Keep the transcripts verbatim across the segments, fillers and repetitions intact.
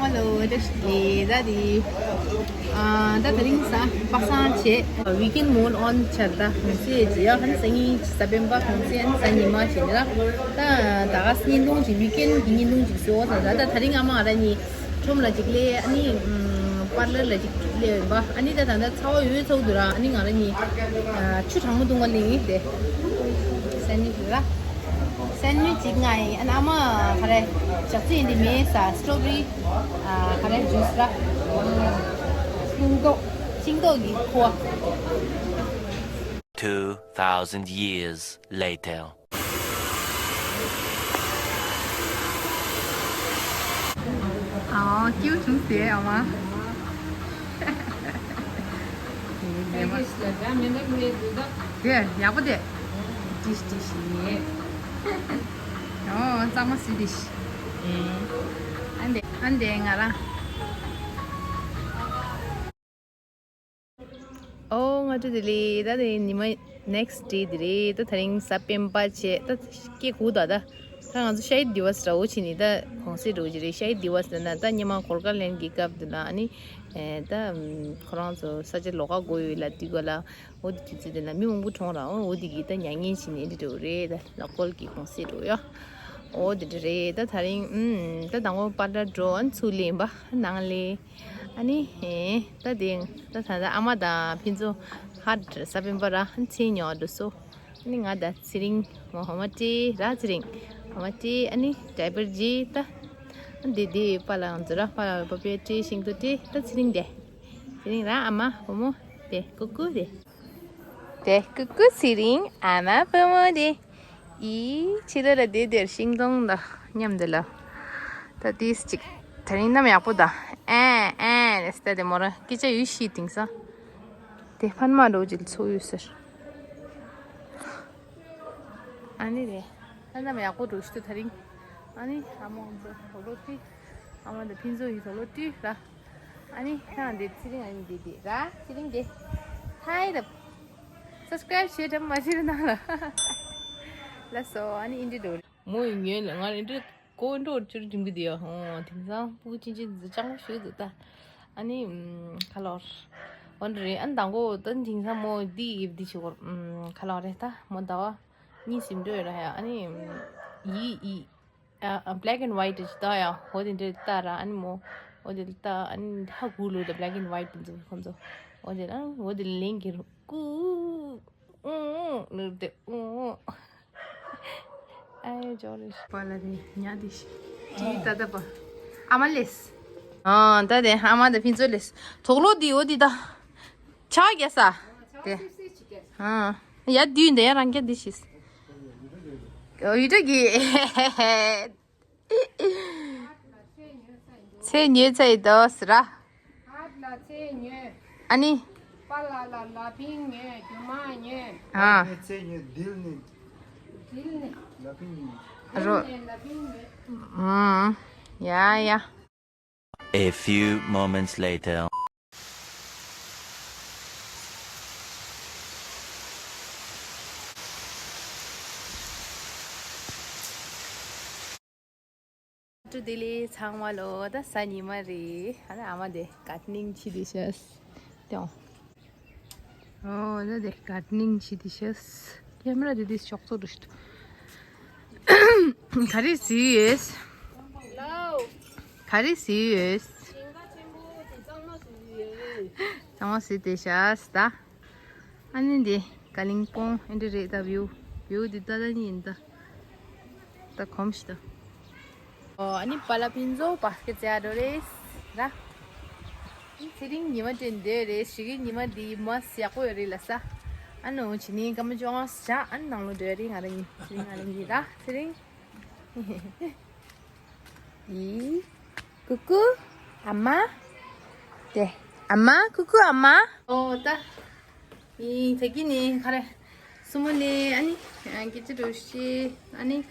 Hello, བཀྲ་ཤིས་བདེ་ལེགས། ད་དེ་ཨ་ད་དེ་རིང་གཟའ་པ་སངས་བྱས། Weekend mode on བྱས། ད་གུང་སེང་བྱས་ཡ། ཧན་སང་ཉིན་གཟའ་སྤེན་པ། གུང་སེང་ཨན་གཟའ་ཉི་མ་བྱས་ནས་ལ། ད་ད་ག་བརྙན་ཐུང་ཅིག་weekend གི་བརྙན་ཐུང་ཅིག་བཟོ་བ་ད། ད་དེ་རིང་ཨ་མ་ང་ར་གཉིས་ཁྲོམ་ལ་ཅིག་སླེབས། ཨ་ནི་པར་ལར་ལ་ཅིག་སླེབས་ཡིན་པ། ཨ་ནི་ད་ད་ད་ཚ་བ་ཡོད་ཚོགས་འདུག་ར། ཨ་ནི་ང་ར་གཉིས་ཆུ་གྲང་མོ་བཏུང་བ་ལེན་ཡིན་ཏེ། སེན་ཌི་ཝིཆ་ར། སེན་ཌི་ཝིཆ་ཅིག་ང་ཡིན། ཨ་ནི་ཨ་མ་ག་རེ་ཞག་ཚི་ཡིན་དེ་མེད་ས་སི་ཊོ་བེ་རི་ཨ་ག་རེ་ཇུས་ར། ཤིང་ཏོག་ཤིང་ཏོག་གི་ཁུ་བ། Two thousand years later. ཨ་སྐྱིད་པོ་བྱུང་ཟེར་ཨ་མ། དེ་ཡག་པོ་དེ། ཏིཤ་ཏིཤ་ཡིན། ཨོ་གཙང་མ་སི་ཏིཤ། ཨ་འདི་ཨ་འདི་ང་རང་། ཨོ་སྔ་དྲོ་བདེ་ལེགས། ད་དེ་ཉི་མ་next day དེ་རེད། ད་དེ་རིང་གཟའ་སྤེན་པ་བྱས། ད་སྐད་གོ་ད་ད། ད་ང་ཚོ་ཤ་ཧིད་དི་ཝས་འདྲ་བོ་བྱས་ནས་ད་གུང་སེང་འགྲོ་གི་རེད། ཤ་ཧིད་དི་ཝས་ཟེར་ན་ད་སྔོན་མ་གོར་ཀ་ལེན་གྱི་སྐབས་དེ་ལ་ཨ་ནི་ད་ཁོ་རང་ཚོ་ས་ཆ་ལོགས་ཀ་དགོས་ཡོད་ལབ་དུས་ག་ལ། འོ་དེ་དུས་ཚོད་དེ་ན་མི་མང་པོ་གྲོངས་ར། འོ་འོ་དེ་གི་ད་མྱ་ངན་བྱས་ནས་འདི་འགྲོ་རེད། ད་ལོ་ཀལ་གྱི་གུང་སེང་འགྲོ་ཡ། འོ་དེ་འདྲ་རེད། ད་དེ་རིང་ཨུམ་ད་དང་པོ་པར་ལར་འགྲོ། ཨ་ནི་ཚུར་ལེན་པ་ནང་ལས། ཨ་ནི་ཨེ་ད་དེ་ད་ད་ད་ཨ་མ་དང་ཕུན་ཚོགས་ཧ་གཟའ་སྤེན་པ་ར་ཨ་ནི་མཚན་ཉོ་འགྲོ་སོ། ཨ་ནི་ང་དང་ཚེ་རིང་མོ་ཧོ་མ་སྤྲད་ར། ཚེ་རིང་ཧོ་མ་སྤྲད། ཨ་ནི་ཌའི་པར་བརྗེས། ད་ཨ་ནི་དེ་དེ་པཱ་ལགས་ང་ཚོ་ར་པཱ་ལགས་པ་ཕའི་སྤྲད། ཤིང་ཏོག་སྤྲད། ད་ཚེ་རིང་དེ་ཚེ་རིང་ར་ཨ་མ་བུ་མོ་དེ་ཀུ་ཀུ་དེ། དེ་ཀུ་ཀུ་ཚེ་རིང་ཨ་མ་བུ་མོ་དེ། ཨི་ཕྱི་ལོགས་ལ་བསྡད་དེར་ཤིང་སྡོང་དང་མཉམ་དུ་ལ། ད་ཏིས་ཅིག་དེ་རིང་གནམ་ཡག་པོ་དང་། ཨེ་ཨེ་ལས་ད་དེ་མོ་རང་སྐད་ཆ་ཡོད་ཤི་དེང་སང་། དེ་ཕན་མ་འགྲོ་ཅིག་ཚོགས་ཡོད་ཟེར། ཨ་ནི་རེད། ཨ་གནམ་ཡག་པོ་འགྲོ་ཤི་ཏུ་དེ་རིང་། ཨ་ནི་ཨ་མ་ང་ཚོ་དོ་ལོ་ཏི། ཨ་མ་དང་ཕུན་ཚོགས་ཡིན་དོ་ལོ་ཏི་ར། ཨ་ནི་ཁྱེད་རང་འདི་ཚེ་རིང་ཨ་ནི་འདི་འདི་ར་ཚེ་རིང་འདི། ཧའི་ད། སབ་སི་ཀ་རེབ་བྱེད་དམ་མ་བྱེད་ར་ནང་ལ། ལགས་སོ། ཨ་ནི་ཨིན་འདྲི་འགྲོ་རེད། མོ་ཡིན་ངན་ལ་ང་ཨིན་འདྲི་ཀོ་ཨིན་འགྲོ་བཅུ་རུ་འགྲིམ་གི་འདི་ཡ། ཧོ་དེང་སང་སྤུ་གུ་ཅན་ཅན་འདི་སྤྱང་པོ་ཞིག་འདུག་ད། ཨ་ནི་ཁ་ལོར་འོན་རེད། ཨ་ནི་དང་པོ་ད་དེང་སང་མོ་འདི་ཡིབ་འདི་བྱེད་གོ། ཁ་ལོར་རེད། ད་མོ་ཟླ་བ་གཉིས་ཟིན་འགྲོ་ཡོད་ར་ཡ། ཨ་ནི་ཡི་ཡི། ཨ་ཨ་black and white ཅིག་ལྟ་ཡ། འོ་དེ་འདྲ་ལྟ་ར། ཨ་ནི་མོ་འོ་དེ་ལྟ། ཨ་ནི་ཧ་གོ་ལོ་ད་black and white དེ་ཚོ་ཁོང་ཚོ། འོ་དེ་ཨ་འོ་དེ་ལེན་གྱི་རུ་ཀུ་ཨུ་ཨུ་ནུར་དེ་ཨུ་ཨུ། ཨ་ཡོ་ཇོ་རེ་པ་ལ་རེ་ཉ་དེ་ཤི་ཏི་ཏ་ཏ་པ། ཨ་མ་ལེས། ཨ་ད་དེ་ཨ་མ་དེ་ཕུན་ཚོགས་ལེས། དོག་ལོ་དེ་འོ་དེ་ད། ཆ་རྒྱ་ས། དེ། ཨ། ཡ་དུས་འདི་ཡ་རང་རྒྱ་འདི་ཤིས། ཡུ་ཏྲ་གི། ཚེ་ཉོས་ཚེ་ཡི་དོ་སི་ར། ཨ་ནི། པ་ལ་ལ་ལ་ཕིང་ཉོས། རྒྱུ་མ་ཉོས། ཨ། ཚེ་ཉོས་དིལ་ནི། དིལ་ནི། ལ་ཕིང་ཉོས། རོ། དིལ་ནི་ལ་ཕིང་ཉོས། ཨ། ཡ་ཡ། A few moments later. ཏུ་དེ་ལས་ཚང་མ་ལོ། ད་གཟའ་ཉི་མ་རེད། ཨ་ནི་ཨ་མ་དེ་གར་ཌི་ནིང་བྱེད་དེ་ཤག་ཏེའོ། ཨོ་ད་དེ་གར་ཌི་ནིང་བྱེད་དེ་ཤག་ཀེམ་ར་དེ་དེ་ཤོག་ཚོ་འགྲོ་ཤི་ཏུ། ག་རེ་བཟོས་ཡོད། ག་རེ་བཟོས་ཡོད། གཙང་མ་བཟོས་དེ་ཤག་ད། ཨ་ནི་འདི་ཀ་ལིང་པོང་ཨེ་འདྲ་རེད། ད་བིའུ་བིའུ་འདི་ད་ད་ནི་ཡིན་ད། ད་གོམས་ཤི་ད། ཨོ་ཨ་ནི་པཱ་ལགས་ཕུན་ཚོགས་བཱ་སི་ཀེ་ཊི་བཙལ་འགྲོ་རེད་ར། ཚེ་རིང་ཉི་མ་དྲན་འདོད་རེད། ཞིག་གི་ཉི་མ་འདི་མ་ཡག་པོ་ཡོད་རེད་ལ་ས། ཨ་ནི་འོ་ཇི་ནི་སྐར་མ་བཅོ་ལྔ་བཞག་ཨ་ནི་ནང་ལོ་འགྲོ་ཡ་རེད། ང་རང་གཉིས་ཚེ་རིང་ང་རང་གཉིས་ར་ཚེ་རིང་། ཡི། ཀུ་ཀུ། ཨ་མ། དེ། ཨ་མ། ཀུ་ཀུ་ཨ་མ། ཨོ་ད། ཡི་ད་གི་ནི་ག་རེ། སུ་མོ་ནི་ཨ་ནི། སྐད་ཆ་འགྲོ་ཤེས་ཨ་ནི།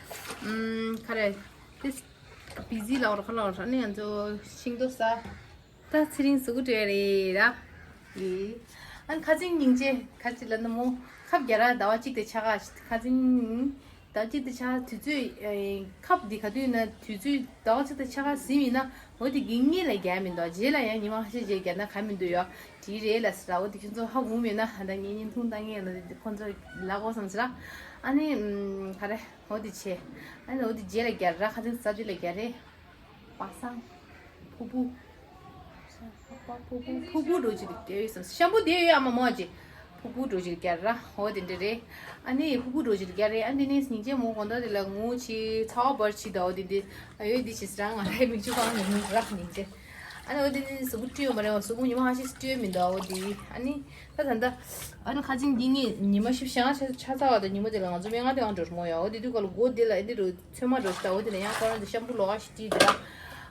ཨམ་ག་རེ། ཏིས། བི་ཟི་ལའོ་ར་ཁ་ལའོ་ར་ཨ་ནི་ང་ཚོ་ཤིང་ཏོག་ཟ། ད་ཚེ་རིང་གཟུགས་པོ་བྲོས་རེད་ར། ཡི། ཨ་ནི་ཁ་ཚིག་སྙིང་རྗེ་ཁ་ཅིག་ལ་ནི་མོ་ཁབ་རྒྱ་ར་ཟླ་བ་གཅིག་དང་ཕྱེད་ཀ་ཁ་ཚིག་ཟླ་གཅིག་དང་ཕྱེད་ཀ་དུས་ཚོད་ཨེ་ཁབ་འདི་ག་དུས་ན་དུས་ཚོད་ཟླ་བ་གཅིག་དང་ཕྱེད་ཀ་ཟིན་ཡིན་ན་ འོ་དེ་གི་ངེད་ལ་རྒྱག་མི་འདུག་རྗེས་ལ་ཡང་ཉི་མ་ཁ་ཤས་རྗེས་རྒྱག་ན་ག་མི་འདུག་ཡོ། དེ་རེད་ལ་ཟེར་ར། འོ་དེ་ཁྱོད་ཚོ་ཧ་གོ་མེད་ན་ད་ངེད་གཉིས་མཐོང་ད་ངེད་ལ་དེ་ཁོ་ཚོ་ལ་གོ་བསམ་ཟེར་ར། ཨ་ནི་ཨམ་ག་རེ། འོ་དེ་བྱས། ཨ་ནི་འོ་དེ་རྗེས་ལ་རྒྱག་ར། ཁ་ཚིག་ས་དེ་ལ་རྒྱག་རེད། པ་སངས། ཕུ་བུ། ཕུ་བུ། ཕུ་བུ་འགྲོ་ཅི་རིགས་དེ་ཡོད་སམ། ཤམ་བུ་དེ་ཡོད་ཨ་མ་མོ་ཅི། ཕུ་བུ་འགྲོ་ཅི་རིགས་རྒྱག་ར། འོ་དེ་འདྲ་རེད། ཨ་ནི་ཕུ་བུ་འགྲོ་ཅི་རིགས་རྒྱག་རེད། ཨ་འདི་ནས་སྙིང་རྗེ་མོ་དགོང་དག་དེ་ལ་ངུ་ཅི་ཚ་བ་འབར་ཅི་ད། འོ་དེ་འདི་ཨ་ཡོད་འདི་ཅི་ཟེར་ང་རའི་མིག་ཆུ་གང་ནས་ངུ་ར་སྙིང་རྗེ། ཨ་ནི་འོ་དེ་འདི་གཟུགས་པོ་བཀྲུས་ཡོད་མ་རེད། གཟུགས་པོ་ཉི་མ་ཧ་ཤི་བཀྲུས་མི་འདུག་འོ་དེ་ཨ་ནི། ད་ད་ད། ཨ་ནི་ཁ་ཅིག་འདི་ངས་ཉི་མ་བཞི་བཅུ་ཞེ་ལྔ་ཆ་ཚ་བ་དང་ཉི་མ་དེ་ལ་ང་ཚོ་སྨན་ཁང་དེ་གང་འགྲོ་མོ་ཡ། འོ་དེ་དུས་ག་ལ་སྒོ་དེ་ལ་ཨེ་འདི་རུ་ཚོད་མ་འགྲོ་ཞིག་ད། འོ་དེ་ལ་ཡང་ཁོ་རང་དེ་ཤམ་བུ་ལོགས་ཀ་ཞིག་བྲིས་དེ་ལ།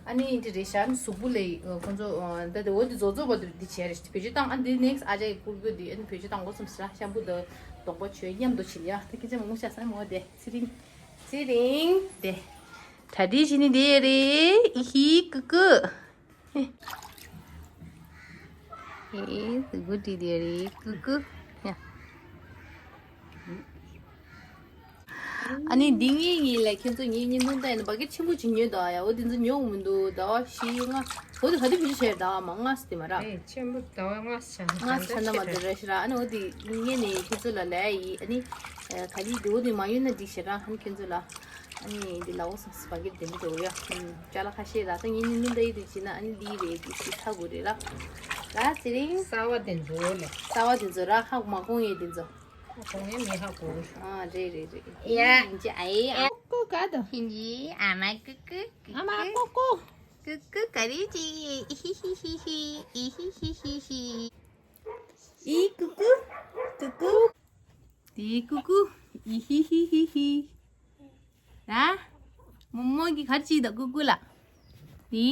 ཨ་ནི་འདི་རེད་ཤག་ཨ་ནི་གཟུགས་པོ་ལ་ཁོ་ཚོ་ད་དེ་འོ་དེ་བཟོ་བཟོ་བ་དེ་འདི་བྱས་རེད་ཞིག་བེད་སྤྱོད་བཏང་། ཨ་འདི་ནེགས་ཨ་ཅག་གི་སྐུར་རྒྱུ་དེ་ཨ་ནི་བེད་སྤྱོད་བཏང་དགོས་བསམ་ཟེར་ཤམ་བུ་དང་རྡོག་པ་བྱོས་མཉམ་དུ་བྱེད་ཡ། ད་ཁྱེད་ཚོ་མང་པོ་ཤ་ཟ་མོ་དེ་ཚེ་རིང་། ཚེ་རིང་དེ། གྲ་སྒྲིག་བྱེད་ནི་དེ་རེད། ཨི་ཧི་ཀུ་ཀུ། ཨེ། ཨེ། སི་གུ་ཏི་དེ་རེད། ཀུ་ཀུ། ཡ། ཨ་ནི་འདི་ངའི་ཡིན་ལ། ཁྱེད་ཚོ་ངའི་ཉིན་ཐུང་ལྟ་ཡིན་ན་བ་གི་ཆེན་པོ་ཅིག་ཉོས་འདུག་ཨ་ཡ། འོ་དེ་ཚོ་ཉོ་མི་འདུག་ཟླ་བ་བཞི་ལྔ། འོ་དེ་ག་དུས་བེད་སྤྱོད་བྱས་ཟླ་བ་མ་ལྔ་ཟེར་དེ་མ་ར། ཨེ་ཆེན་པོ་ཟླ་བ་ལྔ་ཆགས་ལྔ་ཆགས་ན་མ་འདི་ར་ཤི་ར། ཨ་ནི་འོ་དེ་ངས་ནས་ཁྱེད་ཚོ་ལ་ལས་ཡིན། ཨ་ནི་ག་དུས་འདི་འོ་དེ་མ་ཉོས་ན་འགྲིག་ཤི་ར། ཨ་ནི་ཁྱེད་ཚོ་ལ། ཨ་ནི་འདི་ལ་འོ་སོང་སི་པ་གི་དེ་འདྲ་འདུག་ཡ། ཨུམ། ཅ་ལག་ཁ་ཤས་ལ་ད་ངེད་གཉིས་ནི་འདི་ཡི་དུས་ཕྱིན་ན་ཨ་ནི་འདི་རེད། འདི་ཞིག་ཚ་དགོས་རེད་ལ། ལ་ཚེ་རིང་། གསར་བ་དེ་ཚོ་ལ། གསར་བ་དེ་ཚོ་ར་ཧ་གོ་མ་གོ་ངེད་དེ་ཚོ། ཧ་གོ་ངེད་མི་ཧ་གོ། ཨ་རེད་རེད་རེད། ཡ། ཨིན་ཅི་ཨའི་ཨ། ཀུ་ཀུ་ག་དུ། ཨིན་ཅི་ཨ་མ་ཀུ་ཀུ། ཨ་མ་ཀུ་ཀུ། ཀུ་ཀུ་ག་རེ་ཅི། ཨི་ཧི་ཧི་ཧི་ཧི། ཨི་ཧི་ཧི་ཧི་ཧི། ཨི་ཀུ་ཀུ། ཀུ་ཀུ། དེ་ཀུ་ཀུ། ཨི་ཧི་ཧི་ཧི་ཧི། ཨ། མོ་མོ་གི་ག་རེ་བྱེད་ད་ཀུ་ཀུ་ལ། དེ།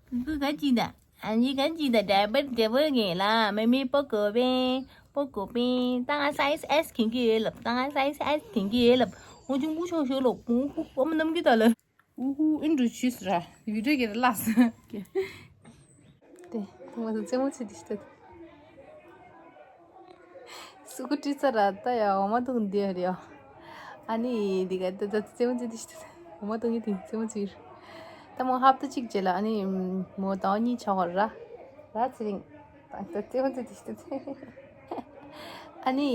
ཀུ་ཀུ་ག་རེ་བྱེད་ད། ཨ་ནི་ག་རེ་བྱེད་ད། འདྲ་པར་འདྲ་པར་ངེས་ལ་མེ་མེ་པོ་ཀོ་པེ། པོ་ཀོ་པེ། ད་ང་སའི་ཛི་ཨེས་གྱོན་གྱི་ཡོད་ལབ། ད་ང་སའི་ཛི་ཨེས་གྱོན་གྱི་ཡོད་ལབ། འོ་ཅུང་ཀུ་ཆུང་ཤོས་ལོ། ཀུ་ཀུ་ཨ་མ་ནམ་གྱི་ད་ལ། ཨུ་ཧུ། ཨིན་འགྲོ་ཆུས་ར། བི་ཌིའོ་གི་ར་ལགས། དེ་ཐོག་མ་ཚོ་རྩེད་མོ་རྩེ་དེ་ཤི་ཐད། སུ་ཀུ་ཏི་ཚ་ར་ད་ཡ་འོ་མ་འཐུང་འདི་ཡ་རེད་ཡ། ཨ་ནི་འདི་ག་ད་ད་རྩེད་མོ་རྩེ་དེ་ཤི་ཐད། འོ་མ་འཐུང་གི་དེ་རྩེད་མོ་རྩེ་ར། ད་མོ་ཧབ་ཏ་གཅིག་རྗེས་ལ་ཨ་ནི་མོ་ཟླ་བ་གཉིས་ཆགས་པ་ར། ར་ཚེ་རིང་། ད་རྩེད་མོ་རྩེ་དེ་ཤི་ཐད། ཨ་ནི་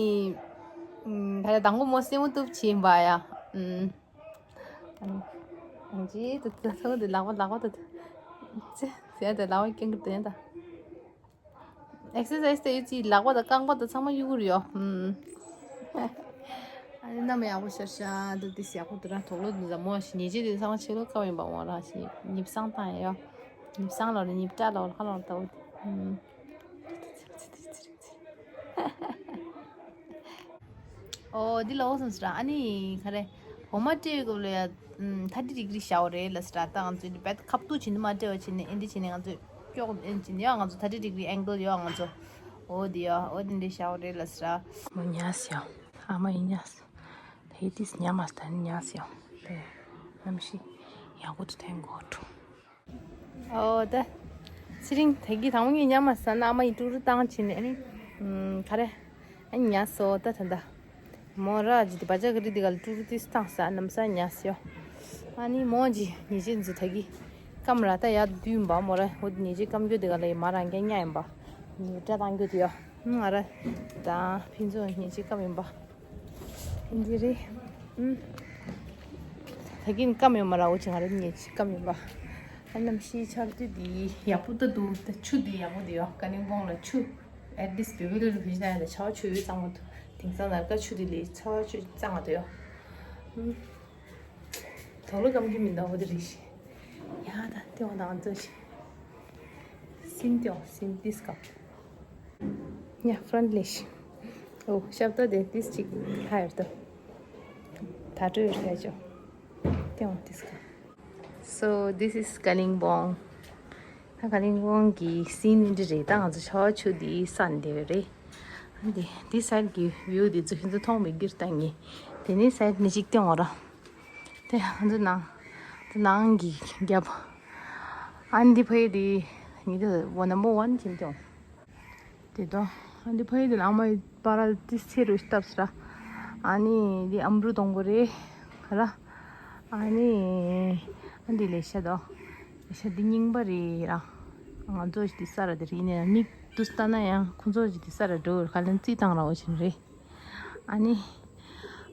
ད་དང་པོ་མོ་རྩེད་མོ་གཏུབ་ཕྱིན་པ་ཡ། ཨུམ། ཨང་ཅི་ཏུ་ཏུ་ཏུ་ཏུ་ལག་པ་ལག་པ་ཏུ་ཏུ། ཙི་ཙི་ཏུ་ལག་པ་སྐྱོན་གི་ཏུ་ཡ་ད། ཨེག་སར་སའིཛ་ཏུ་ཡོད་ཙི་ལག་པ་དང་རྐང་པ་དང་ཚང་མ་གཡུག་གི་རེད་ཡོ། ཨུམ། ཨ་ནི་མནའ་མ་ཡག་པོ་ཤར་ཤག་ཏུ་ཏི་སི་ཡག་པོ་ཏུ་ར་དོག་ལོ་ཏུ་ཟ་མོ་ཞིག་ཉེ་ཆེ་ཏུ་ཚང་མ་ཆེ་ལོ་ཀ་བ་ཡིན་པ་འོ་ར་ཞིག་ཉིབ་སང་བཏང་ཡ་ཡོ། ཉིབ་སང་ལོ་ར་ཉིབ་ཏྲ་ལོ་ར་ཧ་ལོ་ར་ཏོ། ཨུམ། ཨོ་འདི་ལ་འོ་སོང་ཟེར་ར། ཨ་ནི་ག་རེ། འོ་མ་སྤྲད་ཡོད་སྐབས་ལ་ཡ། ཐ་ཏི་རིག་རིག་བཞག་པ་རེད་ལ་ཟེར་ར། ད་ང་ཚོས་འདི་བད་ཁབ་ཏུ་བྱིན་དུ་མ་སྤྲད་པ་བྱིན་ནས་ཨེ་འདི་བྱིན་ནས་ང་ཚོས་ཀྱོག་ཨེ་བྱིན་ཡ་ང་ཚོ་ཐ་ཏི་རིག་རིག་ཨེང་གལ་ཡོད་ང་ཚོ། འོ་འདི་ཡ་འོ་འདི་འདྲ་བཞག་པ་རེད་ལ་ཟེར་ར། མོ་ཉལ་སོང་། ཨ་མ་ཡིན་ཉལ་སོང་། ད་ཡི་ཏིས་ཉལ་མ་སྟན་ཉལ་སོང་། དེ་གནམ་གཤིས་ཡག་པོ་འདུག་ཐེངས་གོ་འགྲོ། ཨོ་ད། ཚེ་རིང་དེ་གི་དང་པོ་ངས་ཉལ་མ་ཟ་ན་ཨ་མ་ཡི་ཀྲུ་རུ་བཏང་བྱིན་ནས་ཨ་ནི། ཨུམ། ག་རེ། ཨ་ནི་ཉལ་སོ་ད་ད་ད། མོ་ར་ཇི་དི་བ་ཅག་གི་རི་དི་ག་ལ་ཀྲུ་རུ་ཏིས་བཏང་ས་ནམ་ས་ཉལ་སོ། ཨ་ནི་མོ་ཇི་ཉེ་ཆེ་འཛུ་ད་གི། ཀམ་ར་ད་ཡ་དུས་འབའ་མོ་ར་འོ་དི་ཉེ་ཆེ་ཀམ་གྱོ་དི་ག་ལ་ཡི་མ་རང་ག་ཉ་ཡིན་པ། ཉེ་བཀྲ་བཏང་གྱོ་དི་ཡ། ང་ར། ད་ཕིན་ཚོ་ཉེ་ཆེ་ཀམ་ཡིན་པ། འདི་རེད། ཨུམ། ད་གིན་སྐམ་ཡོད་མ་ར་འོ་ཅི་ང་རེ་ཉེ་ཆེ་སྐམ་ཡོད་པ། ཨ་གནམ་གཤིས་ཆར་དུས་འདི་ཡག་པོ་ལྟ་འདུག་ད་ཆུ་འདི་ཡག་པོ་འདི་ཡོད་ཀ་ནིང་བོང་ལ་ཆུ། ཨེ་ཊི་ལིསཊ་བེ་བི་ལི་རུ་བི་ཞི་ན་ཡ་ད་ཆར་པ་ཆུ་ཡོད་གཙང་མ་འདུག་དེང་སང་ནར་ཀ་ཆུ་འདི་ལས་ཆར་པ་ཆུ་གཙང་མ་འདུག་ཡོད། ཨུམ། དོག་ལོ་སྐམ་གི་མི་འདུག་འོ་དེ་རེད་ཤི། ཡ་ད་ལྟེ་བ་དང་ང་ཚོ་ཤི། སིན་ཏེའོ་སིན་ཏིས་ཀ། ཡ་ཧྥ་རན་ལེ་ཤི། ཨོ་ཤབ་ཏོ་དེ་ཏིས་ཅིག་ཧ་ཡར་ཏོ། ད་སྤྲོ་ཡོད་ཤ་ཅོ། ལྟེ་བ་ཏིས་ཀ། So this is Kalimpong. ད་ཀ་ལིང་པོང་གི་སིན་འདི་རེད། ད་ང་ཚོ་ཆར་པ་ཆུ་འདི་སན་བསྡད་ཡོད་རེད། འདི་འདི་སའིཌ་གི་བིའུ་འདི་ཚོ་ཁྱེད་ཚོ་མཐོང་མི་འགྱུར་ད་ངེས། དེ་ནས་སའིཌ་ནས་གཅིག་སྟོན་འོང་ར། དེ་ང་ཚོ་ནང་དེ་ནང་གི་རྒྱབ། ཨ་འདི་ཕ་ཡི་འདི་ངེད་དེ་ནམ་བར་ཝན་ཁྱིམ་སྟོན། དེ་དོ། ཨ་འདི་ཕ་ཡི་འདི་ལ་ཨ་མ་ཡི་པ་ར་ཏི་སེ་རུ་སྟབས་ར། ཨ་ནི་འདི་ཨམ་རུ་དོང་གོ་རེད། ར། ཨ་ནི་ཨ་འདི་ལས་ཤ་དོ། ཤ་འདི་རྙིང་པ་རེད་ར། ང་ཚོ་ཞིག་འདི་ས་ར་འདི་རེད་ནས་མིག་ཏུ་ལྟ་ན་ཡང་ཁོང་ཚོ་ཞིག་འདི་ས་ར་འགྲོ་ག་ལན་རྩིས་བཏང་ར་འོ་ཆེན་རེད། ཨ་ནི།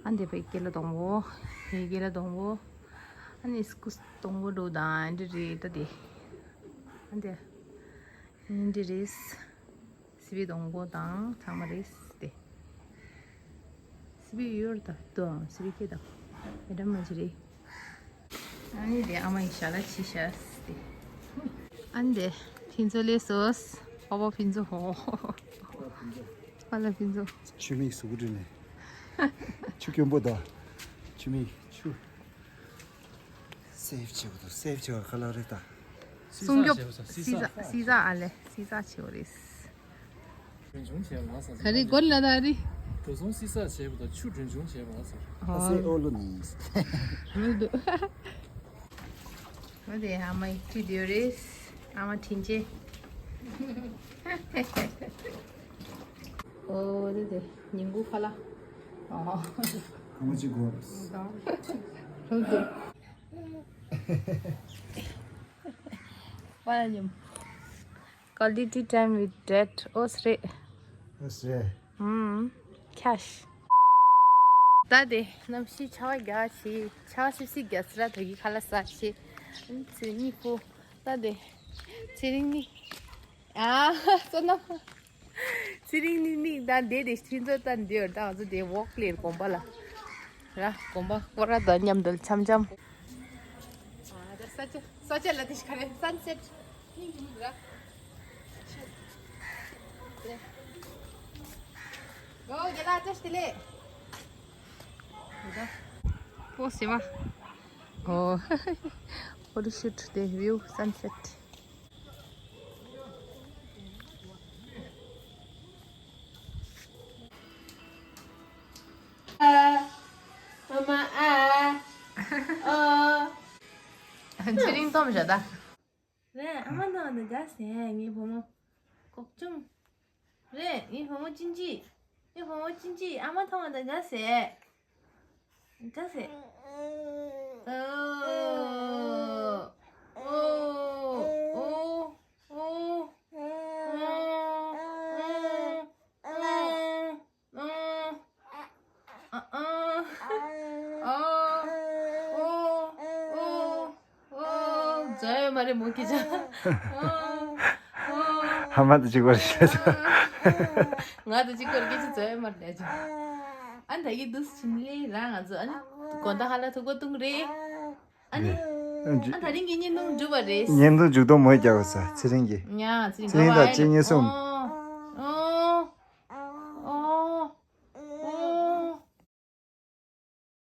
ཨ་འདི་པའི་སྐེ་ལ་སྡོང་པོ། ཧེ་སྐེ་ལ་སྡོང་པོ། ཨ་ནི་སྐུ་སྡོང་པོ་འགྲོ་དང་ཨ་འདི་རེད་ད་དེ། ཨ་འདི། ཨ་འདི་རེད། སི་པི་སྡོང་པོ་དང་ཚང་མ་རེད་དེ། སི་པི་ཡོད་ད་དོ་སི་པི་སྐད་དང་ཨེ་འདྲ་མ་ཅི་རེད། ཨ་ནི་དེ་ཨ་མ་ཡི་ཞལ་ལ་ཕྱི་ཤ་སྟེ། ཨ་ནི་དེ་ཕིན་ཚོ་ལས་སོ། ཨ་བ་ཕིན་ཚོ་ཧོ། ཨ་ལ་ཕིན་ཚོ། ཆུ་མིག་གཟུགས་སྒྲིལ་ནས། ཆུ་སྐྱོན་པོ་ད། ཆུ་མིག་ཆུ། སེབ་བྱེད་པ་དང་སེབ་བྱེད་པ་ག་ལ་རེད་ད། སྲུང་སྐྱོབ་སྲིད་ས་ཨ་ལེ་སྲིད་ས་ཆེ་བ་རེད། གྲོན་ཆུང་བྱས་པ་ལ་ཟེར། ག་རེ་སྒོར་ལ་ད་རེ། འགྲོ་སོང་སྲིད་ས་བྱས་པ་དང་ཆུ་གྲོན་ཆུང་བྱས་པ་ལ་ཟེར། ཨ་སེ་ཨོ་ལོ་ནི། མི་འདུག་འོ་དེ་ཨ་མ་ཡི་ཁྲིད་དེ་རེད། ཨ་མ་དྲིན་ཆེ། ཨོ་དེ་དེ་ཉིན་གུང་ཁ་ལག་ཨོ། གང་ཅི་དགོས། ལྷུག་ཏུ། པ་ཉིམ། Quality time with dad. ཨོ་སི་རེད། ཨོ་སི་རེད། ཨུམ། cash. ད་དེ་གནམ་གཤིས་ཆར་པ་རྒྱག་ཆེ། ཆར་པ་སིབ་སིབ་རྒྱག་ཚེ་ར་ད་གི་ཁ་ལག་ཟ་ཆེ། ཨུམ་ཚེ་གཉིས་པོ། ད་དེ་ཚེ་རིང་གཉིས། ཨ་ཙོ་ན། ཚེ་རིང་གཉིས་གཉིས་ད་དེ་དེ་ཁྱིན་ཚོ་ད་འདི་ད་ང་ཚོ་དེ་ཝོག་ལེར་དགོན་པ་ལ། ར་དགོན་པ་སྐོར་ར་ད་མཉམ་དུ་འཆམ་འཆམ། ཨ་ད་ས་ཆ་ས་ཆ་ལ་དེ་ཤི་ཁ་རེ་སན་སེཊ། སྙིང་གི་མི་འདུག་ར། ཨོ་རྒན་ལགས་བཀྲ་ཤིས་བདེ་ལེགས། ཨོ་སེ་མ། ཨོ། ཕོ་ཊོ་ཤུ་ཊི་དེ་བིའུ་སན་སེཊ། ཨ། ཨ་མ་ཨ། ཨོ། ཚེ་རིང་སྟོན་བཞག་ད། རེད། ཨ་མ་དང་འདི་དགའ་ཟེ། ངའི་བུ་མོ། གོག་ཆུང་། རེད། ངའི་བུ་མོ་ཅིན་ཅི། ངའི་བུ་མོ་ཅིན་ཅི་ཨ་མ་མཐོང་བ་དང་དགའ་ཟེ། དགའ་ཟེ། ཨོ། ཨོ། ཨོ། ཨོ། ཨོ། ཨ་ཨ། ཨ་ཨ། ཨ། ཨོ། ཨོ། ཨོ། ཛ་ཡོད་མ་རེད་མོ་སྐད་ཆ། ཨོ། ཨོ། ཧ་མ་ཏི་གཅིག་པར་བཤད་ཆོག་ང་ཏི་གཅིག་པར་སྐད་ཆ་ཛ་ཡོད་མ་རེད་ཆོག་ཨ་ད་གི་དུས་ཕྱིན་ལེ་རང་ང་ཚོ་ཨ་ནི་དགོང་དག་ཧ་ལ་ཐུག་གོ་ཐུག་རེད། ཨ་ནི། ཨ་ད་རིང་གི་བརྙན་ཐུང་འགྲུབ་པ་རེད། བརྙན་ཐུང་མཇུག་སྡོམ་མོས་རྒྱག་དགོས་ས་ཚེ་རིང་གིས། ཡ་ཚེ་རིང་ཚེ་རིང་དང་གཅེས་ཉེ་གསུམ།